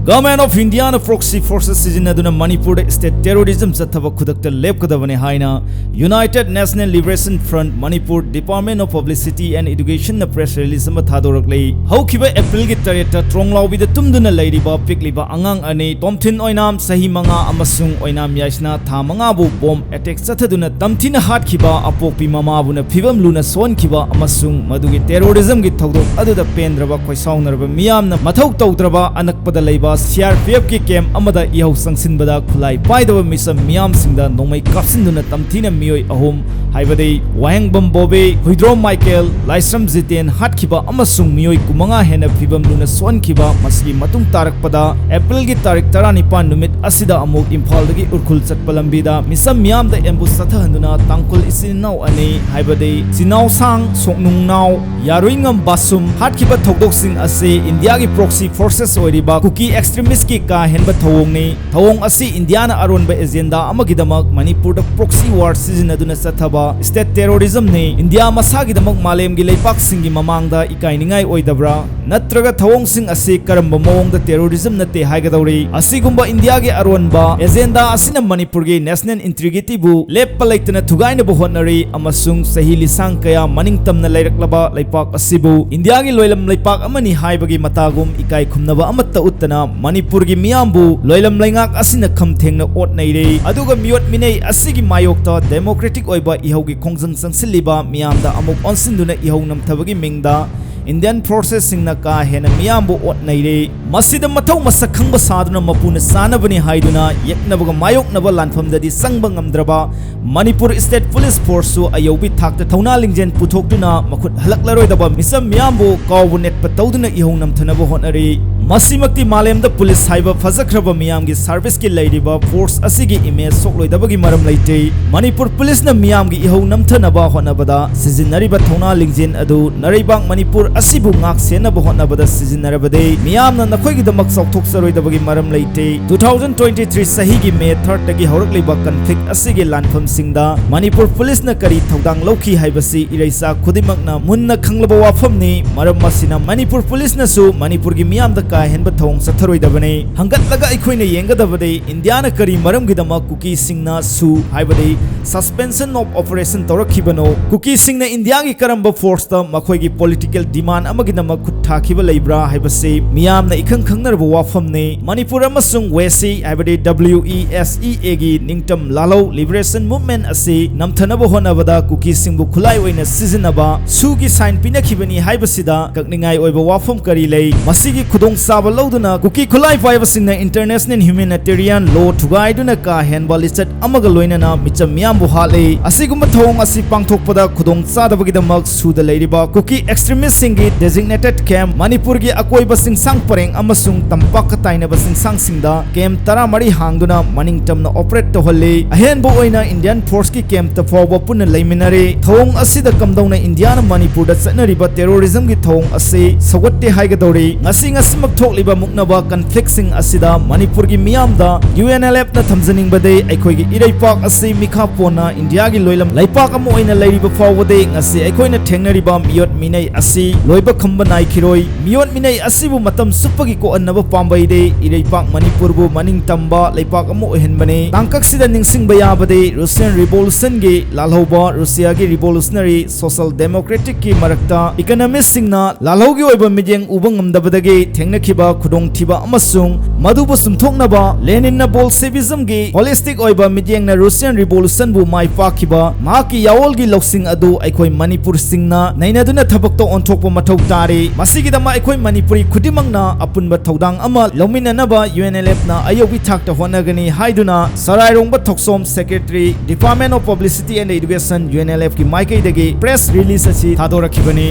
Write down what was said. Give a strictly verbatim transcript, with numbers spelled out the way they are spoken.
Government of Indiaꯅ proxy forces ꯁꯤꯖꯤꯟꯅꯗꯨꯅ ꯃꯅꯤꯄꯨꯔꯗ state terrorism ꯆꯠꯊꯕ ꯈꯨꯗꯛꯇ ꯂꯦꯞꯀꯗꯕꯅꯤ ꯍꯥꯏꯅ United National Liberation Front Manipur, Department of Publicity and Educationꯅ press release ꯑꯃ ꯊꯥꯗꯣꯔꯛꯂꯤ꯫ ꯍꯧꯈꯤꯕ Aprilꯒꯤ ꯇꯔꯦꯠꯇ ꯇ꯭ꯔꯣꯡꯂꯥꯎꯕꯤꯗ ꯇꯨꯝꯗꯨꯅ ꯂꯩꯔꯤꯕ ꯄꯤꯛꯂꯤꯕ ꯑꯉꯥꯡ ꯑꯅꯤ, ꯇꯣꯝꯊꯤꯟ ꯑꯣꯏꯅꯥꯝ ꯆꯍꯤ ꯃꯉꯥ ꯑꯃꯁꯨꯡ ꯑꯣꯏꯅꯥꯝ ꯌꯥꯏꯁꯅꯥ ꯊꯥ ꯃꯉꯥꯕꯨ bomb attack ꯆꯠꯊꯗꯨꯅ ꯇꯝꯊꯤꯅ ꯍꯥꯠꯈꯤꯕ ꯑꯄꯣꯛꯄꯤ ꯃꯃꯥꯕꯨꯅ ꯐꯤꯕꯝ ꯂꯨꯅ ꯁꯣꯛꯍꯟꯈꯤꯕ ꯑꯃꯁꯨꯡ ꯃꯗꯨꯒꯤ terrorismꯒꯤ ꯊꯧꯗꯣꯛ ꯑꯗꯨꯗ ꯄꯦꯟꯗ꯭ꯔꯕ ꯈꯣꯏꯁꯥꯎꯅꯔꯕ ꯃꯤꯌꯥꯝꯅ ꯃꯊꯧ ꯇꯧꯗ꯭ꯔꯕ ꯑꯅꯛꯄꯗ ꯂꯩꯕ CRPFꯀꯤ camp ꯑꯃꯗ ꯏꯍꯧ ꯆꯪꯁꯤꯟꯕꯗ ꯈꯨꯠꯂꯥꯏ ꯄꯥꯏꯗꯕ ꯃꯤꯆꯝ ꯃꯤꯌꯥꯝꯁꯤꯡꯗ ꯅꯣꯡꯃꯩ ꯀꯥꯞꯁꯤꯟꯗꯨꯅ ꯇꯝꯊꯤꯅ ꯃꯤꯑꯣꯏ ꯑꯍꯨꯝ, ꯍꯥꯏꯕꯗꯤ ꯋꯥꯍꯦꯡꯕꯝ ꯕꯣꯕꯤ, ꯍꯨꯏꯗ꯭ꯔꯣꯝ ꯃꯥꯏꯀꯦꯜ, ꯂꯥꯏꯁ꯭ꯔꯝ ꯖꯤꯇꯦꯟ ꯍꯥꯠꯈꯤꯕ ꯑꯃꯁꯨꯡ ꯃꯤꯑꯣꯏ ꯀꯨꯟꯃꯉꯥ ꯍꯦꯟꯅ ꯐꯤꯕꯝ ꯂꯨꯅ ꯁꯣꯛꯍꯟꯈꯤꯕ꯫ ꯃꯁꯤꯒꯤ ꯃꯇꯨꯡ ꯇꯥꯔꯛꯄꯗ Aprilꯒꯤ ꯇꯥꯔꯤꯛ ꯇꯔꯥꯅꯤꯄꯥꯟ ꯅꯨꯃꯤꯠ ꯑꯁꯤꯗ ꯑꯃꯨꯛ ꯏꯝꯐꯥꯜꯗꯒꯤ ꯎꯔꯈꯨꯜ ꯆꯠꯄ ꯂꯝꯕꯤꯗ ꯃꯤꯆꯝ ꯃꯤꯌꯥꯝꯗ ambush ꯆꯠꯊꯍꯟꯗꯨꯅ ꯇꯥꯡꯈꯨꯜ ꯏꯆꯤꯟ ꯏꯅꯥꯎ ꯑꯅꯤ, ꯍꯥꯏꯕꯗꯤ ꯆꯤꯅꯥꯎꯁꯥꯡ ꯁꯣꯛꯅꯨꯡꯅꯥꯎ ꯌꯥꯔꯨꯏꯉꯝ ꯕꯥꯁꯨꯝ ꯍꯥꯠꯈꯤꯕ ꯊꯧꯗꯣꯛꯁꯤꯡ ꯑꯁꯤ ꯏꯟꯗꯤꯌꯥꯒꯤ proxy forces ꯑꯣꯏꯔꯤꯕ ꯀꯨꯀꯤ extremistꯀꯤ ꯀꯥ ꯍꯦꯟꯕ ꯊꯧꯑꯣꯡꯅꯤ꯫ ꯊꯧꯑꯣꯡ ꯑꯁꯤ ꯏꯟꯗꯤꯌꯥꯅ ꯑꯔꯣꯟꯕ agenda ꯑꯃꯒꯤꯗꯃꯛ ꯃꯅꯤꯄꯨꯔꯗ proxy war ꯁꯤꯖꯤꯟꯅꯗꯨꯅ ꯆꯠꯊꯕ state terrorismꯅꯤ꯫ ꯏꯟꯗꯤꯌꯥ ꯃꯁꯥꯒꯤꯗꯃꯛ ꯃꯥꯂꯦꯝꯒꯤ ꯂꯩꯄꯥꯛꯁꯤꯡꯒꯤ ꯃꯃꯥꯡꯗ ꯏꯀꯥꯏꯅꯤꯡꯉꯥꯏ ꯑꯣꯏꯗꯕ꯭ꯔꯥ? ꯅꯠꯇ꯭ꯔꯒ ꯊꯧꯑꯣꯡꯁꯤꯡ ꯑꯁꯤ ꯀꯔꯝꯕ ꯃꯑꯣꯡꯗ terrorism ꯅꯠꯇꯦ ꯍꯥꯏꯒꯗꯧꯔꯤ? ꯑꯁꯤꯒꯨꯝꯕ ꯏꯟꯗꯤꯌꯥꯒꯤ ꯑꯔꯣꯟꯕ agenda ꯑꯁꯤꯅ ꯃꯅꯤꯄꯨꯔꯒꯤ national integrityꯕꯨ ꯂꯦꯞꯄ ꯂꯩꯇꯅ ꯊꯨꯒꯥꯏꯅꯕ ꯍꯣꯠꯅꯔꯤ ꯑꯃꯁꯨꯡ ꯆꯍꯤ ꯂꯤꯁꯥꯡ ꯀꯌꯥ ꯃꯅꯤꯡꯇꯝꯅ ꯂꯩꯔꯛꯂꯕ ꯂꯩꯄꯥꯛ ꯑꯁꯤꯕꯨ ꯏꯟꯗꯤꯌꯥꯒꯤ ꯂꯣꯏꯂꯝ ꯂꯩꯄꯥꯛ ꯑꯃꯅꯤ ꯍꯥꯏꯕꯒꯤ ꯃꯇꯥꯒꯨꯝ ꯏꯀꯥꯏ ꯈꯨꯝꯅꯕ ꯑꯃꯠꯇ ꯎꯠꯇꯅ ꯃꯅꯤꯄꯨꯔꯒꯤ ꯃꯤꯌꯥꯝꯕꯨ ꯂꯣꯏꯂꯝ ꯂꯩꯉꯥꯛ ꯑꯁꯤꯅ ꯈꯝ ꯊꯦꯡꯅ ꯑꯣꯠ ꯅꯩꯔꯦ꯫ ꯑꯗꯨꯒ ꯃꯤꯑꯣꯠ ꯃꯤꯅꯩ ꯑꯁꯤꯒꯤ ꯃꯥꯌꯣꯛꯇ democratic ꯑꯣꯏꯕ ꯏꯍꯧꯒꯤ ꯈꯣꯡꯖꯪ ꯆꯪꯁꯤꯜꯂꯤꯕ ꯃꯤꯌꯥꯝꯗ ꯑꯃꯨꯛ ꯑꯣꯟꯁꯤꯟꯗꯨꯅ ꯏꯍꯧ ꯅꯝꯊꯕꯒꯤ ꯃꯤꯡꯗ Indian forcesꯁꯤꯡꯅ ꯀꯥ ꯍꯦꯟꯅ ꯃꯤꯌꯥꯝꯕꯨ ꯑꯣꯠ ꯅꯩꯔꯦ꯫ ꯃꯁꯤꯗ ꯃꯊꯧ ꯃꯁꯛ ꯈꯪꯕ ꯁꯥꯗꯨꯅ ꯃꯄꯨꯅ ꯆꯥꯅꯕꯅꯤ ꯍꯥꯏꯗꯨꯅ ꯌꯦꯛꯅꯕꯒ ꯃꯥꯌꯣꯛꯅꯕ ꯂꯥꯟꯐꯝꯗꯗꯤ ꯆꯪꯕ ꯉꯝꯗ꯭ꯔꯕ ꯃꯅꯤꯄꯨꯔ state police forceꯁꯨ ꯑꯌꯧꯕꯤ ꯊꯥꯛꯇ ꯊꯧꯅꯥ ꯂꯤꯡꯖꯦꯜ ꯄꯨꯊꯣꯛꯇꯨꯅ ꯃꯈꯨꯠ ꯍꯜꯂꯛꯂꯔꯣꯏꯗꯕ ꯃꯤꯆꯝ ꯃꯤꯌꯥꯝꯕꯨ ꯀꯥꯎꯕ ꯅꯦꯠꯄ ꯇꯧꯗꯨꯅ ꯏꯍꯧ ꯅꯝꯊꯅꯕ ꯍꯣꯠꯅꯔꯤ꯫ ꯃꯁꯤꯃꯛꯇꯤ ꯃꯥꯂꯦꯝꯗ police ꯍꯥꯏꯕ ꯐꯖꯈ꯭ꯔꯕ ꯃꯤꯌꯥꯝꯒꯤ serviceꯀꯤ ꯂꯩꯔꯤꯕ force ꯑꯁꯤꯒꯤ image ꯁꯣꯛꯂꯣꯏꯗꯕꯒꯤ ꯃꯔꯝ ꯂꯩꯇꯦ꯫ ꯃꯅꯤꯄꯨꯔ policeꯅ ꯃꯤꯌꯥꯝꯒꯤ ꯏꯍꯧ ꯅꯝꯊꯅꯕ ꯍꯣꯠꯅꯕꯗ ꯁꯤꯖꯤꯟꯅꯔꯤꯕ ꯊꯧꯅꯥ ꯂꯤꯡꯖꯦꯜ ꯑꯗꯨ ꯅꯔꯩꯕꯥꯛ ꯃꯅꯤꯄꯨꯔ ꯑꯁꯤꯕꯨ ꯉꯥꯛ ꯁꯦꯟꯅꯕ ꯍꯣꯠꯅꯕꯗ ꯁꯤꯖꯤꯟꯅꯔꯕꯗꯤ ꯃꯤꯌꯥꯝꯅ ꯅꯈꯣꯏꯒꯤꯗꯃꯛ ꯆꯥꯎꯊꯣꯛꯆꯔꯣꯏꯗꯕꯒꯤ ꯃꯔꯝ ꯂꯩꯇꯦ꯫ Two thousand twenty three ꯆꯍꯤꯒꯤ May thirdꯇꯒꯤ ꯍꯧꯔꯛꯂꯤꯕ conflict ꯑꯁꯤꯒꯤ ꯂꯥꯟꯐꯝꯁꯤꯡꯗ ꯃꯅꯤꯄꯨꯔ policeꯅ ꯀꯔꯤ ꯊꯧꯗꯥꯡ ꯂꯧꯈꯤ ꯍꯥꯏꯕꯁꯤ ꯏꯔꯩꯆꯥ ꯈꯨꯗꯤꯡꯃꯛꯅ ꯃꯨꯟꯅ ꯈꯪꯂꯕ ꯋꯥꯐꯝꯅꯤ꯫ ꯃꯔꯝ ꯑꯁꯤꯅ ꯃꯅꯤꯄꯨꯔ policeꯅꯁꯨ ꯃꯅꯤꯄꯨꯔꯒꯤ ꯃꯤꯌꯥꯝꯗ ꯀꯥ ꯍꯦꯟꯕ ꯊꯧꯑꯣꯡ ꯆꯠꯊꯔꯣꯏꯗꯕꯅꯤ꯫ ꯍꯪꯒꯠꯂꯒ ꯑꯩꯈꯣꯏꯅ ꯌꯦꯡꯒꯗꯕꯗꯤ ꯏꯟꯗꯤꯌꯥꯅ ꯀꯔꯤ ꯃꯔꯝꯒꯤꯗꯃꯛ ꯀꯨꯀꯤꯁꯤꯡꯅ ꯁꯨ, ꯍꯥꯏꯕꯗꯤ suspension of operation ꯇꯧꯔꯛꯈꯤꯕꯅꯣ? ꯀꯨꯀꯤꯁꯤꯡꯅ ꯏꯟꯗꯤꯌꯥꯒꯤ ꯀꯔꯝꯕ force ꯇ ꯃꯈꯣꯏꯒꯤ political demand ꯑꯃꯒꯤꯗꯃꯛ ꯈꯨꯠ ꯊꯥꯈꯤꯕ ꯂꯩꯕ꯭ꯔꯥ ꯍꯥꯏꯕꯁꯤ ꯃꯤꯌꯥꯝꯅ ꯏꯈꯪ ꯈꯪꯅꯔꯕ ꯋꯥꯐꯝꯅꯤ꯫ ꯃꯅꯤꯄꯨꯔ ꯑꯃꯁꯨꯡ ꯋꯦꯁꯤ, ꯍꯥꯏꯕꯗꯤ W E S E A ꯒꯤ ꯅꯤꯡꯇꯝ ꯂꯥꯜꯍꯧ liberation movement ꯑꯁꯤ ꯅꯝꯊꯅꯕ ꯍꯣꯠꯅꯕꯗ ꯀꯨꯀꯤꯁꯤꯡꯕꯨ ꯈꯨꯠꯂꯥꯏ ꯑꯣꯏꯅ ꯁꯤꯖꯤꯟꯅꯕ ꯁꯨꯒꯤ sign ꯄꯤꯅꯈꯤꯕꯅꯤ ꯍꯥꯏꯕꯁꯤꯗ ꯀꯛꯅꯤꯡꯉꯥꯏ ꯑꯣꯏꯕ ꯋꯥꯐꯝ ꯀꯔꯤ ꯂꯩ? ꯃꯁꯤꯒꯤ ꯈꯨꯗꯣꯡꯆꯥꯕ ꯂꯧꯗꯨꯅ ꯀꯨꯀꯤ ꯈꯨꯠꯂꯥꯏ ꯄꯥꯏꯕꯁꯤꯡꯅ international humanitarian law ꯊꯨꯒꯥꯏꯗꯨꯅ ꯀꯥ ꯍꯦꯟꯕ ꯂꯤꯆꯠ ꯑꯃꯒ ꯂꯣꯏꯅꯅ ꯃꯤꯆꯝ ꯃꯤꯌꯥꯝꯕꯨ ꯍꯥꯠꯂꯤ꯫ ꯑꯁꯤꯒꯨꯝꯕ ꯊꯧꯑꯣꯡ ꯑꯁꯤ ꯄꯥꯡꯊꯣꯛꯄꯗ ꯈꯨꯗꯣꯡ ꯆꯥꯗꯕꯒꯤꯗꯃꯛ ꯁꯨꯗ ꯂꯩꯔꯤꯕ ꯀꯨꯀꯤ extremist ꯁꯤꯡꯒꯤ designated camp, ꯃꯅꯤꯄꯨꯔꯒꯤ ꯑꯀꯣꯏꯕ ꯆꯤꯡꯁꯥꯡ ꯄꯔꯦꯡ ꯑꯃꯁꯨꯡ ꯇꯝꯄꯥꯛꯀ ꯇꯥꯏꯅꯕ ꯆꯤꯡꯁꯥꯡꯁꯤꯡꯗ camp ꯇꯔꯥꯃꯔꯤ ꯍꯥꯡꯗꯨꯅ ꯃꯅꯤꯡꯇꯝꯅ operate ꯇꯧꯍꯜꯂꯤ꯫ ꯑꯍꯦꯟꯕ ꯑꯣꯏꯅ Indian force ꯀꯤ camp ꯇ ꯐꯥꯎꯕ ꯄꯨꯟꯅ ꯂꯩꯃꯤꯟꯅꯔꯤ꯫ ꯊꯧꯑꯣꯡ ꯑꯁꯤꯗ ꯀꯝꯗꯧꯅ ꯏꯟꯗꯤꯌꯥꯅ ꯃꯅꯤꯄꯨꯔꯗ ꯆꯠꯅꯔꯤꯕ terrorism ꯒꯤ ꯊꯧꯑꯣꯡ ꯑꯁꯤ ꯁꯧꯒꯠꯇꯦ ꯍꯥꯏꯒꯗꯧꯔꯤ? ꯉꯁꯤ ꯉꯁꯤꯃꯛ ꯊꯣꯛꯂꯤꯕ ꯃꯨꯛꯅꯕ conflict ꯁꯤꯡ ꯑꯁꯤꯗ ꯃꯅꯤꯄꯨꯔꯒꯤ ꯃꯤꯌꯥꯝꯗ U N L F ꯅ ꯊꯝꯖꯅꯤꯡꯕꯗꯤ ꯑꯩꯈꯣꯏꯒꯤ ꯏꯔꯩꯄꯥꯛ ꯑꯁꯤ ꯃꯤꯈꯥ ꯄꯣꯟꯅ ꯏꯟꯗꯤꯌꯥꯒꯤ ꯂꯣꯏꯂꯝ ꯂꯩꯄꯥꯛ ꯑꯃ ꯑꯣꯏꯅ ꯂꯩꯔꯤꯕ ꯐꯥꯎꯕꯗꯤ ꯉꯁꯤ ꯑꯩꯈꯣꯏꯅ ꯊꯦꯡꯅꯔꯤꯕ ꯃꯤꯑꯣꯠ ꯃꯤꯅꯩ ꯑꯁꯤ ꯂꯣꯏꯕ ꯈꯝꯕ ꯅꯥꯏꯈꯤꯔꯣꯏ꯫ ꯃꯤꯑꯣꯠ ꯃꯤꯅꯩ ꯑꯁꯤꯕꯨ ꯃꯇꯝ ꯆꯨꯞꯄꯒꯤ ꯀꯣꯛꯍꯟꯅꯕ ꯄꯥꯝꯕꯩꯗꯤ ꯏꯔꯩꯄꯥꯛ ꯃꯅꯤꯄꯨꯔꯕꯨ ꯃꯅꯤꯡ ꯇꯝꯕ ꯂꯩꯄꯥꯛ ꯑꯃ ꯑꯣꯏꯍꯟꯕꯅꯤ꯫ ꯇꯥꯡꯀꯛꯁꯤꯗ ꯅꯤꯡꯁꯤꯡꯕ ꯌꯥꯕꯗꯤ Russian Revolution ꯒꯤ ꯂꯥꯜꯍꯧꯕ ꯔꯨꯁꯤꯌꯥꯒꯤ revolutionary social democratic ꯀꯤ ꯃꯔꯛꯇ economist ꯁꯤꯡꯅ ꯂꯥꯜꯍꯧꯒꯤ ꯑꯣꯏꯕ ꯃꯤꯠꯌꯦꯡ ꯎꯕ ꯉꯝꯗꯕꯗꯒꯤ ꯊꯦꯡꯅꯈꯤꯕ ꯈꯨꯗꯣꯡꯊꯤꯕ ꯑꯃꯁꯨꯡ ꯃꯗꯨꯕꯨ ꯁꯨꯝꯊꯣꯛꯅꯕ ꯂꯦꯅꯤꯟꯅ Bolshevism ꯒꯤ holistic ꯑꯣꯏꯕ ꯃꯤꯠꯌꯦꯡꯅ Russian Revolution ꯕꯨ ꯃꯥꯏ ꯄꯥꯛꯈꯤꯕ ꯃꯍꯥꯛꯀꯤ ꯌꯥꯑꯣꯜꯒꯤ ꯂꯧꯁꯤꯡ ꯑꯗꯨ ꯑꯩꯈꯣꯏ ꯃꯅꯤꯄꯨꯔꯁꯤꯡꯅ ꯅꯩꯅꯗꯨꯅ ꯊꯕꯛꯇ ꯑꯣꯟꯊꯣꯛꯄ ꯃꯊꯧ ꯇꯥꯔꯤ꯫ ꯃꯁꯤꯒꯤꯗꯃꯛ ꯑꯩꯈꯣꯏ ꯃꯅꯤꯄꯨꯔꯤ ꯈꯨꯗꯤꯡꯃꯛꯅ ꯑꯄꯨꯟꯕ ꯊꯧꯗꯥꯡ ꯑꯃ ꯂꯧꯃꯤꯟꯅꯅꯕ U N L F ꯅ ꯑꯌꯧꯕꯤ ꯊꯥꯛꯇ ꯍꯣꯠꯅꯒꯅꯤ ꯍꯥꯏꯗꯨꯅ ꯁꯔꯥꯏꯔꯣꯡꯕ ꯊꯣꯛꯆꯣꯝ, Secretary, Department of Publicity and Education, U N L F ꯀꯤ ꯃꯥꯏꯀꯩꯗꯒꯤ press release ꯑꯁꯤ ꯊꯥꯗꯣꯔꯛꯈꯤꯕꯅꯤ꯫